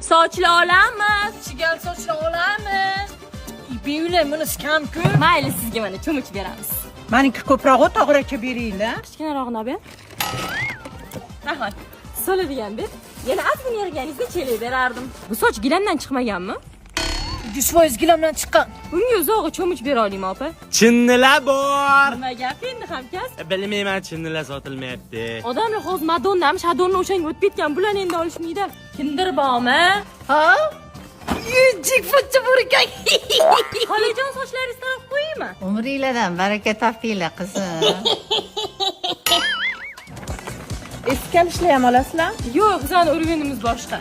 Sochli olamiz. Chigal sochli olamiz. Buylar bunisi kam-ku. Mayli, sizga mana cho'mich beramiz. Maniki ko'proq o'tog'racha beringlar. Kichkinarog'ini olib ber. Rahmat. Soladigan ber. Yana ozgina yig'ganingizda chelak berardim. Bu soch gilamdan chiqmaganmi? 100% gilamdan chiqqan. Bunga uzog'i cho'mich bera olaymi, opa? Chinnilar bor. Nima gap endi hamkasb? Bilmayman, chinnilar sotilmayapti. Odamlar hozir Madonnami, Shadonni o'shanga o'tib ketgan, bularni endi olishmaydi. Kimdir bormi? Ha? Yujik fuchi bor ekan. Xolajon, sochlaringizni tarab qo'yaymi? Umringlardan baraka topinglar, qizim. Eski kalishlar ham olasizlar? Yo'q, bizani urvinimiz boshqa.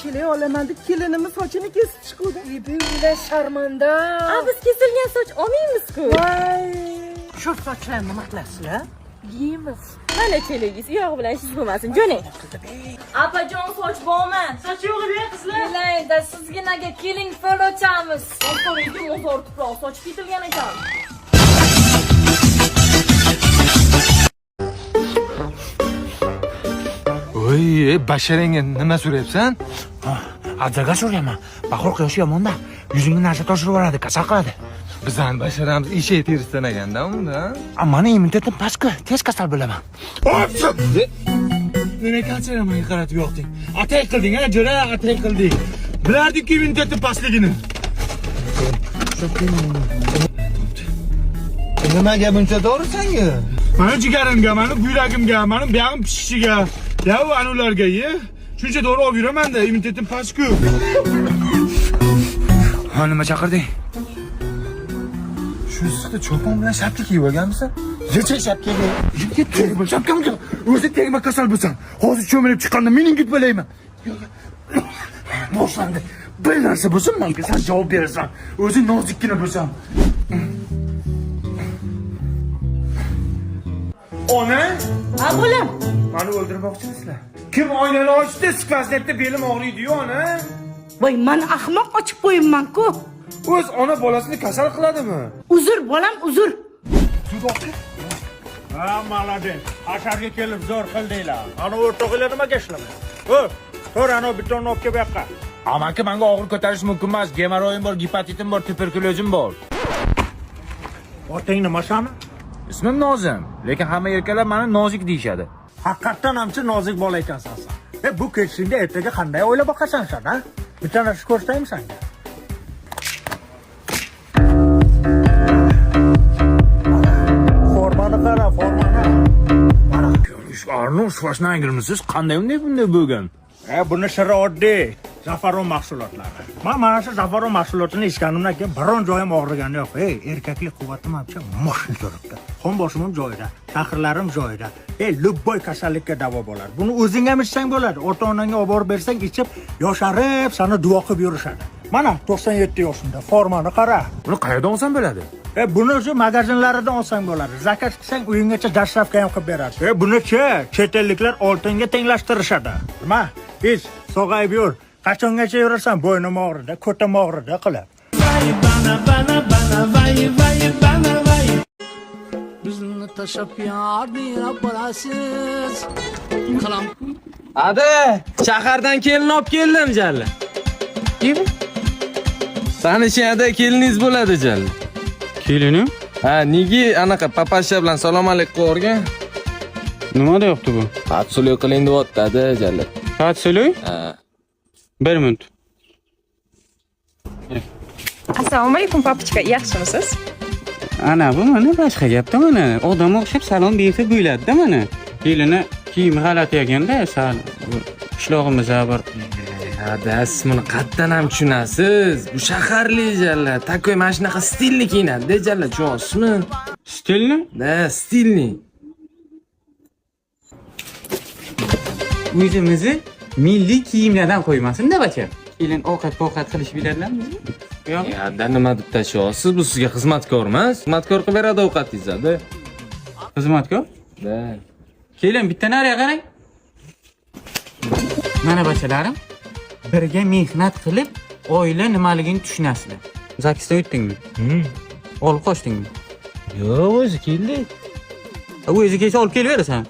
Chelak olaman deb kelinimiz sochini kesib chiquvdi. Buylar sharmanda. A, biz kesilgan soch olmaymiz-ku. Shu sochlarni nima qilasizlar? Yeymiz. Mana chelagingiz, u yog'i bilan ishingiz bo'lmasin. Jo'nang. Apajon, soch bormi? Soch yo'q edi qizlar. Keling, sizginaga keling, fil ochamiz. Mozorga mozor tuproq sochib ketilgan ekan. Oy, basharangga nima so'rayapsan? Adzaga so'rayapman. Bahor quyoshi yomonda. Yuzingga narsa toshirib yuboradi, kasal qiladi. Bizani basharamiz eshak terisidan ekanda unda. Mani immunitetim pastku, tez kasal bo'laman. Nima qancha menga qaratib yoqding? Atay qilding, ha, jo'ra, atay qilding. Bilardik-ku immunitetim pastligini. Nimaga buncha dori senga? Mani jigarimga, mani buyragimga, mani buyog'im pishishiga, ya anularga ye. Shuncha dori olib yuraman-da, immunitetim past-ku. Ha, nima chaqirding? Shu issiqda chopon bilan shapka kiyib olganmisan? Yecha shapkani. Tegma shapkamga. O'zi tegma kasal bo'lsan. Hozir cho'milib chiqqanda meningit bo'layman. Boshlandi. Bir narsa bo'lsin, menga sen javob berasan. O'zi nozikkina bo'lsam. Ona? Ha, bo'lam. Mani o'ldirmoqchimisizlar? Kim oynani ochdi? Skvoznetda belim og'riydi-yu, ona. Voy, man ahmoq ochib qo'yibman-ku. O'z ona bolasini kasal qiladimi? Uzr, bolam, uzr. Ha, молодец. Hasharga kelib zo'r qildinglar. Ana o'rtog'inglar nimaga ishlamaydi? O, to'r ana bitonni olib kel bu yoqqa. Amaki, menga og'ir ko'tarish mumkin emas. Gemoroyim bor, gepatitim bor, tuberkulozim bor. Oting nima sani? Ismim Nozim, lekin hamma erkaklar meni Nozik deyishadi. Haqiqatdan hamchi nozik bola ekansan sen. E, bu ketishingda ertaga qanday o'ylab boqasan sen, ha? Bitta narsa ko'rsataymi senga? Formani qara, formani. Mana Arnold Shvarseneggermisiz? Qanday unday bunday bo'lgan? E, buni siri oddiy. Zafaron mahsulotlari. Men mana shu zafaron mahsulotini ichganimdan keyin biron joyim og'rigani yo'q. Ey, erkaklik quvvatim hamcha moshni turibdi. Qon bosimim joyida, shahrlarim joyida. Ey, любой kasallikka davo bo'ladi. Buni o'zing ham ichsang bo'ladi. Ota-onangga olib borib bersang, ichib, yosharib, sani duo qilib yurishadi. Mana 97 yoshimda, formani qara. Buni qayerdan olsam bo'ladi? E, buni o'zi magazinlaridan olsang bo'ladi. Zakaz qilsang uyinggacha dastavka ham qilib beradi. E, buni-chi, chet elliklar oltinga tenglashtirishadi. Nima? Ich, sog'ayib yur. Qachongacha yurasan bo'ynim og'ridi, ko'tim og'ridi qilib. Bizni tashlab yormira borasiz. Qalam. Ada, shahardan kelin olib keldim jalla. Kim? Tanishing ada, keliningiz bo'ladi jalla. Kelinim? Ha, nega anaqa papasha bilan salom alik qilib yuborgan? Nima deyapti bu? Patsuloy qiling deyapti ada jalla. Patsuloy? Ha. Bir minut. Assalomu alaykum, papichka, yaxshimisiz? Ana bu mana boshqa gapda mana. Odam o'xshab salom bersa bo'ladi-da mana. Kelini kiyimi g'alati ekanda, sal qishlog'imiz bir. Ada, siz buni qayerdan ham tushunasiz? Bu shaharli jalla. Takoy mana shunaqa stilni kiyinadi jalla, tushunyapsizmi? Stilni? Da, stilni. O'zimizni milliy kiyimlardan qo'ymasin-da bacha. Kelin ovqat-povqat qilish biladilarmi bizni? Yo'q. Ya, da nima deb tashlayapsiz? Bu sizga xizmatkor emas. Xizmatkor qilib beradi ovqatingizni, ada. Xizmatkor? Da. Kelin bitta nariga qarang. Mana bachalarim, birga mehnat qilib oila nimaligini tushunasizlar. Zakisdan o'tdingmi? Olib qochdingmi? Yo'q, o'zi keldi. O'zi kelsa olib kelaverasan.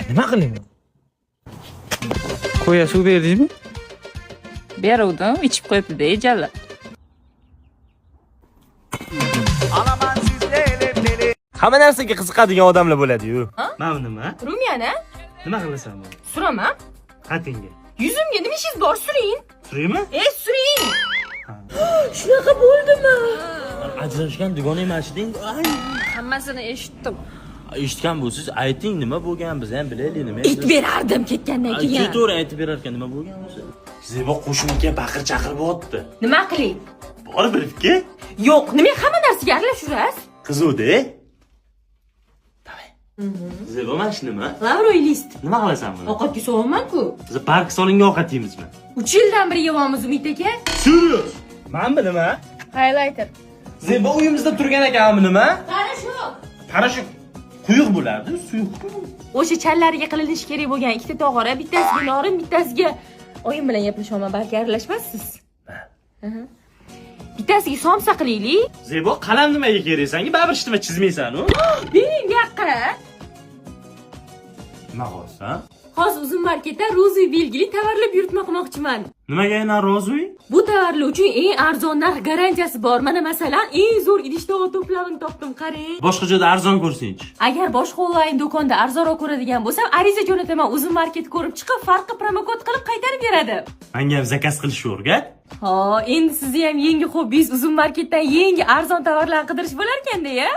Nima qiling? Qo'ya suv berdingizmi? Beruvdim, ichib qo'yibdi-da jalli. Hamma narsaga qiziqadigan odamlar bo'ladi-yu. Mana bu nima? Румяна? Nima qilasan buni? Suraman. Qatingga. Yuzimga nima ishingiz bor, suring. Suraymi? E, suring. Shunaqa bo'ldimi? Ajrashgan dugon emas deng. Hammasini eshitdim. Eshitgan bo'lsangiz ayting, nima bo'lgan, biz ham bilaylik nima. Aytib berardim ketgandan keyin. Ketaver, aytib berar ekan, nima bo'lgan o'zi? Zebo qo'shni ekan, baqir chaqir bo'lyapti. Nima qilay? Borib bilib kel. Yo'q, nima hamma narsaga aralashurasiz? Qizuvda. Zebo, mana shu nima? Лавровый лист. Nima qilasan buni? Ovqatga solaman-ku. Biz park solingan ovqat yeymizmi? 3 yildan beri yeyapmiz, Umid aka. Serios? Mana bu nima? Highlighter. Zebo, uyimizda turgan ekan, bu nima? Порошок. Порошок quyuq bo'lardi, suyuq. O'sha challariga qilinishi kerak bo'lgan ikkita tog'ora, bittasiga norin, bittasiga oyim bilan gaplashaman, balki aralashmassiz. Aha. Bittasiga somsa qilaylik. Zebo, qalam nimaga kerak senga? Baribir hech nima chizmaysan u. Bering bu yoqqa. Nima qilyapsan? Hozir Uzum marketdan розовый belgili tovarlar buyurtma qilmoqchiman. Nimaga aynan розовый? Bu tovarlar uchun eng arzon narx garantiyasi bor. Mana masalan, eng zo'r idish tovon to'plamini topdim, qarang. Boshqa joyda arzon ko'rsangchi. Agar boshqa onlayn do'konda arzonroq ko'radigan bo'lsam, ariza jo'nataman. Uzum market ko'rib chiqib, farqi promokod qilib qaytarib beradi. Menga ham заказ qilishni o'rgat. Ha, endi sizni ham yangi hobbingiz Uzum marketdan yangi arzon tovarlar qidirish bo'lar ekanda, ya?